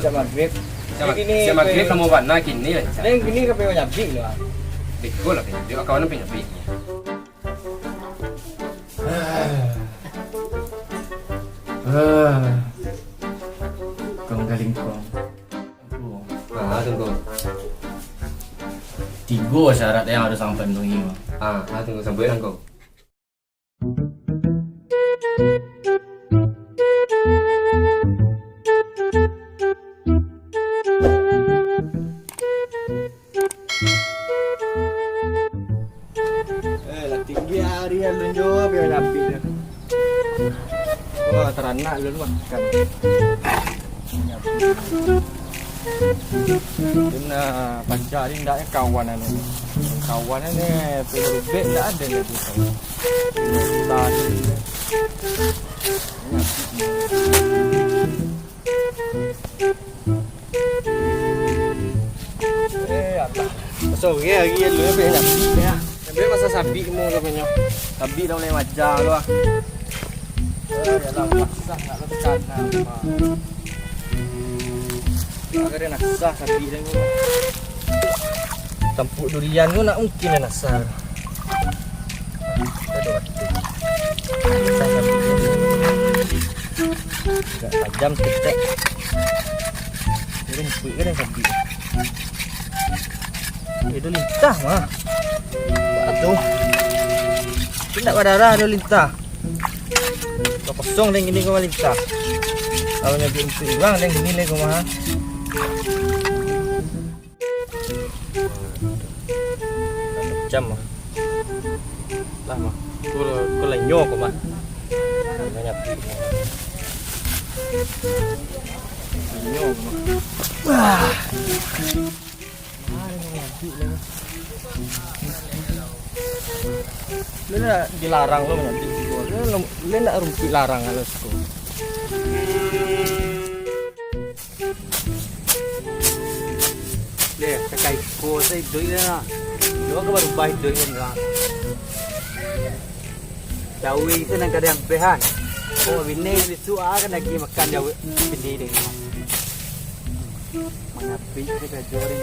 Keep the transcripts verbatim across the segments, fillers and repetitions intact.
Cak magrib. Cak mag-, cak magrib lamo bana kini lah, Cak. Neng kini ka panyabik lah. Beko lah panyabik, kawan panyabik. Ah. Kong galingkong. Ah, tunggu. Tigo syarat yang harus sampai menuhi, Bang. Ah, ah, tunggu, sampai lah kau. Eh, lah tinggi hari alun jo, biar nyapi tu. Wah, taranak alun makan. Nyapi. Kena pancak ni ndaknya kawan anu. Kawan ni, pengurus bek ndak ada lagi. Entah. Eh, alah. Sorry, hari ni lu, eh, banyak. Ya. Sampai masa sabik mu, katanya. Sabik dah mulai maja lu, ah. Eh, yalah, susah nak lu tekan, nah, apa. Agak ada nak susah sabik dah, lu. Tampuk durian tu nak mungkin lah nasar. Agak tajam saketek. Rumpuik kan yang sabik. Eh, dia lintah mah. Apa tu? Dia tak badarah, dia lintah. Kosong deh gini kau lintah. Kalau nyabik rumpuik urang deh gini deh kau mah. Macam mah. Lah mah. Kau, kau lah nyo kau mah. Banyak. Nyo kau mah. Wah. Lu nak dilarang lu manyabik siko. Lu, lu nak rumpuik larang lu siko. Deh, sakai ko sa iduik lah. Yo ka barubah iduik kan lah. Jawi tu nan kadang behan. Oh, bini bisu ah kan lagi makan jawi bini deh. Manyabik tu karajo deh.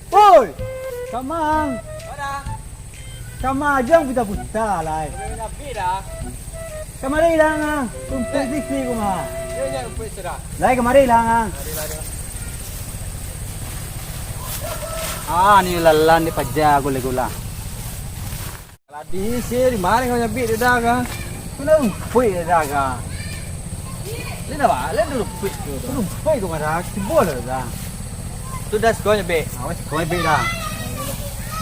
Oi! Kamang! Kamang aja yang puta-puta lai. Kamari lah, Ang. Rumpuik sisi ku mah. Lai kamari lah, Ang. Ah, ni lalan di paja gula-gula. Kalau diisi di mana kau nyabik dia dah kan? Kau nak rumpuik dia dah kan? Dia dah balik tu rumpuik tu. Rumpuik kau marah, timbul dah dah. Tu dah sekolah nyabik. Awas sekolah nyabik dah.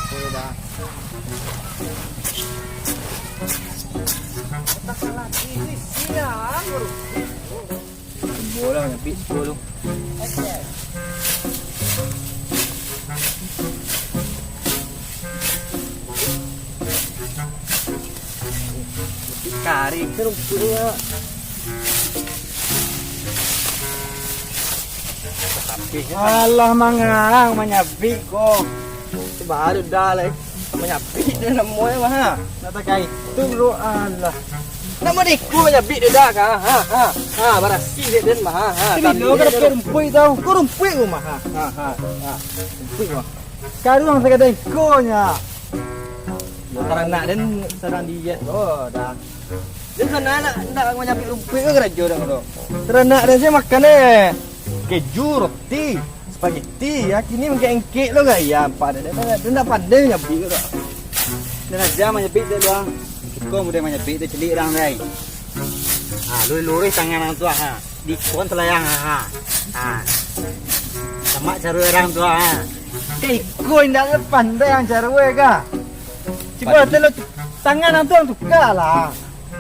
Sekolah dah. Tak salah diisi lah. Bola nak bit sepuluh. Kari serumput ya. Alah mangarang manyabik ko. Baru dah lah. Manyapik dia namo e mah. Nak takai tu bro, alah. Namo deko manyapik dia dah ka. Ha ha. Ha barasih dia den mah. Ha ha. Tapi lo kada pakai rumpuik tau. Ko rumpuik ko mah. Ha ha ha. Rumpuik mah. Karuang sakadai ko nya. Taranak den sadang diet. Oh dah. Den sana nak nak manyapik rumpuik ko karajo dah ko. Taranak den se makan eh. Keju, roti, spaghetti, ya kini mangkek-engkek lo gaya ampek dek. Dek ndak pandai manyabik tu. Dek aja manyabik dek doang. Cukup mudah manyabik tu celik dang dai. Ha, lurih-lurih tangan orang tua ha. Dikon selayang ha. Ha. Sama cara orang tua ha. Iko indak pandai yang cara weh ka. Cuba telo tangan orang tu tukar lah.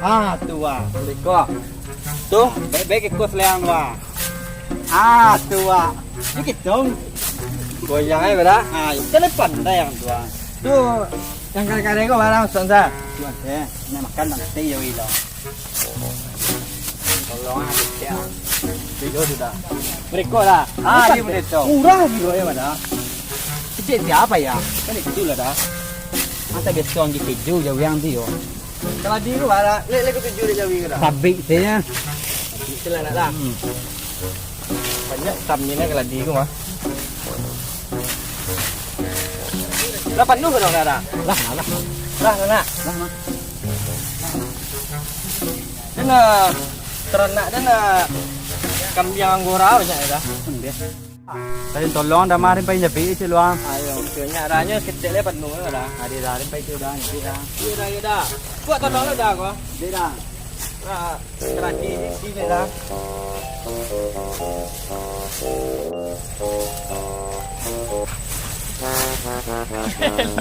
Ah, tu ah. Beko. Tu, baik-baik ikut selayang tu ah. Ah, tu ah. Ni kita goyang eh bala. Ah, kan pandai yang tu ah. Tu yang kadang-kadang kau barang susah. Tu ah, eh. Nak makan nanti ya wilo. Tolong ah, kecil. Tiga sudah. Berikut lah. Ah, dia boleh tu. Murah juga ya bala. Cek siapa ya? Kan itu lah dah. Masa biasa orang di keju jauh yang tu yo. Kalau di luar lah, lek lek ketujuh dia jauh dah. Sabik saja. Itulah nak lah. Hmm. Banyak tam ni nak keladi tu mah. Lah penuh ke dah dah? Lah, lah, lah. Lah, lah, lah. Lah, lah. Dia nak teranak dia nak kambiang anggora banyak ya dah. Tadi tolong dah mah, pai jabik cek luang. Ayo, oke, nyak dah, nyo ketek le penuh dah. Adi dah, pai tu dah, jabik dah. Iya dah, iya dah. Kuat tolong lah dah gua. Jabik dah. Nah, terakhir di sini dah.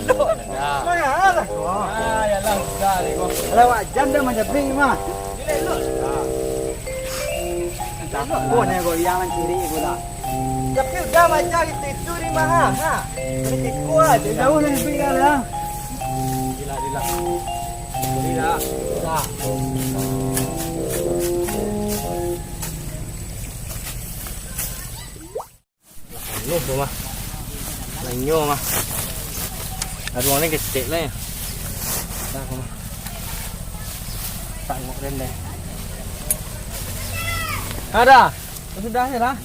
Elok dah. Mana lah kau? Ah, ya lah, udah deh kau. Alah, wajan dah manjabik mah. Elok dah. Takut pun ya goyang nan kiri pula. Tapi udah macam itu, itu di mana? Ha? Ini kiko aja. Jauh dari pinggan lah. Gila, gila. Gila. Gila. Lah, penuh tu mah. Lah, inyo mah. Aduh, ni ketek lah ya. Dah, mah. Tak ngok den deh. Ada. Sudah ya lah.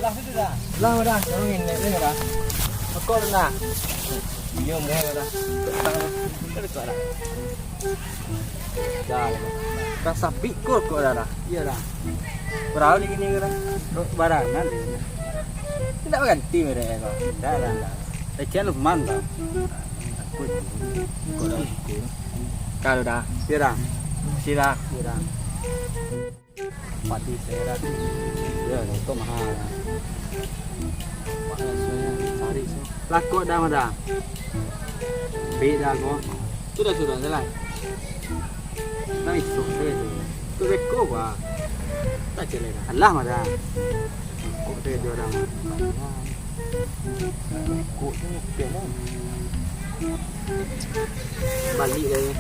Lah, sudah dah. Lah, dah. Kalau ini ni dah. Pokok dah. Inyo mah dah. Dah, dah. Dah sabik kok, kok dah, dah. Iya dah. Berapa lagi ni, dah? Barangan. Tidak berganti mereka kok. Tidak, dah, dah. Kecil Lukman kok. Kok dah. Kalau dah. Iya dah. Sila. Iya dah. Padi serak. Ya, itu mahal. Mahal sebenarnya, cari sih. Lakok dah, dah. Beda kok. Sudah, sudah, jalan. Nah, itu, itu. Itu beko, Pak. Tak jelek, dah. Alah, mah dah. Kok dia, dia orang. Kok tu, kok ni. Balik dah, ya.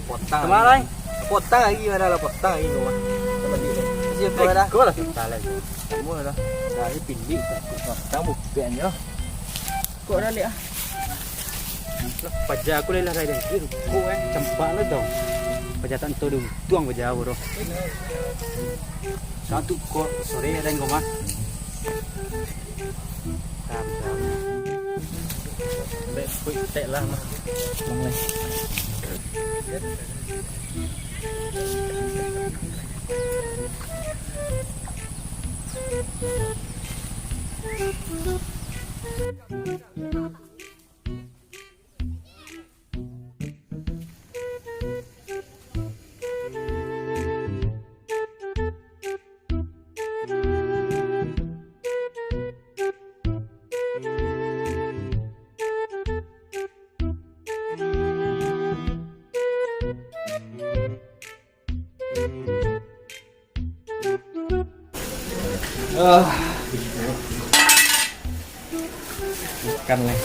Potang. Kemana, lagi. Potang lagi, mana lah potang lagi tu, mah. Kita balik dah. Siapa dah? Kau lah susah lah. Semua dah. Dah, ni pilih. Potang bukan je. Kok dah lihat, ah? Lah, paja aku lelah dah. Eh, kok, eh, campak lah tau. Paja tak tahu dia untung paja aku tu. Satu kok sore ada yang koma. Tam, tam. Baik, quick take lah, mah. Mulai. Ah. Ikan lai.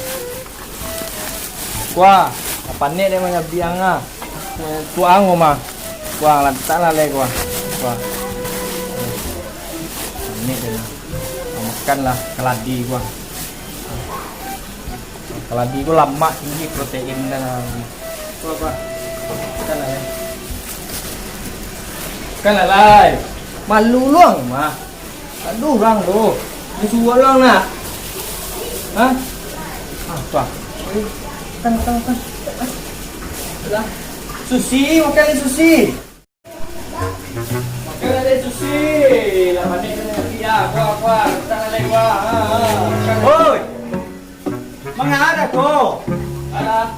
Kuah, panek dek manyabiang ah. Tuang ko mah. Kuah, lantak lah lai kuah. Kuah. Panek dek. Makan lah, kaladi kuah. Kaladi ko lamak tinggi, protein dan. Apa, apa? Makan lah, ya. Makan lah, lai. Malu luang mah. Aduh, urang tu. Dia suruh urang nak. Hah? Ah, tu ah. Eh, makan, makan, makan. Lah. Susi, makan ni, Susi. Makan lah, Susi. Lah, panik kena mati, ya. Kuah, kuah. Makan lah, kuah. Ha, ha. Makan. Oi. Mangada ko? Alah.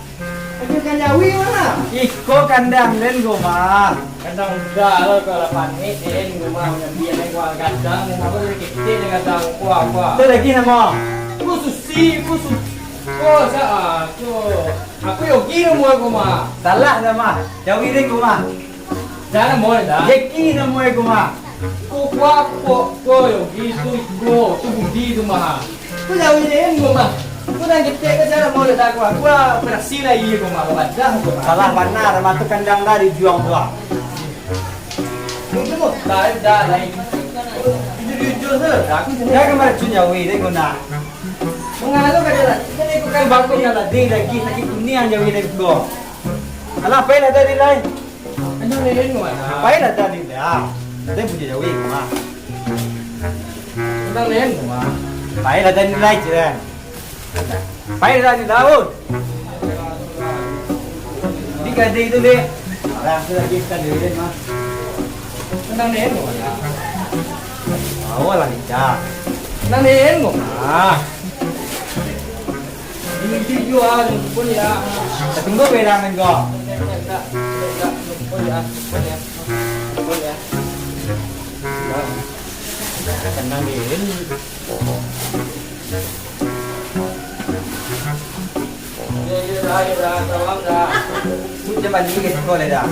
Pakai kanjawi mana? Iko kandang den ko mah. Kandang udah lo, kalau panik den ko mah, ngambil den ko kandang, apa dari kecil dengan kandang ko apa? Tu lagi nama? Ko Susi, ko Su-, ko sa-, ah, ko. Aku Yogi nama ko mah. Salah nama. Jawi den ko mah. Jan namo dah. Jeki namo e ko mah. Ko kuapo ko yo, itu go, tu budi tu mah. Ko jauh je ko mah. Ko nan ketek ko cara mau dah ko. Ko operasi lah iyo ko mah, badah ko mah. Salah bana, mah tu kandang dah dijuang tu ah. Itu mah dah, dah lain. Jujur-jujur Dah ka maracun jawi deh ko nak. Mangalo ka jalan? Kan iko kan bangkok jalan deh lagi, sakik kuniang jawi deh ko. Alah, pailah tadi lai. Pailah tadi dah. Tadi punyo jawi ko mah. Pailah tadi lai, Jiran. Pai lah di daun. Di gadih tu, Dek. Langsung lagi kita dilirin, mah. Tenang, Dek. Awal lah, Dek. Tenang, Dek. Ah. Ini video, ah, pun ya. Tunggu, Dek, dah, Dek. Pun ya, pun ya. Pun ya. Tenang, Dek. Hujan bani ke siko le dah.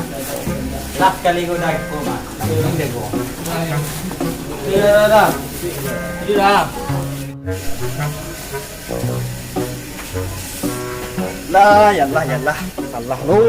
Lah sakali ko dah ko mah. Turun deh ko. Iyo dah, dah. Iyo dah. Lah, ya Allah, ya Allah. Salah lu.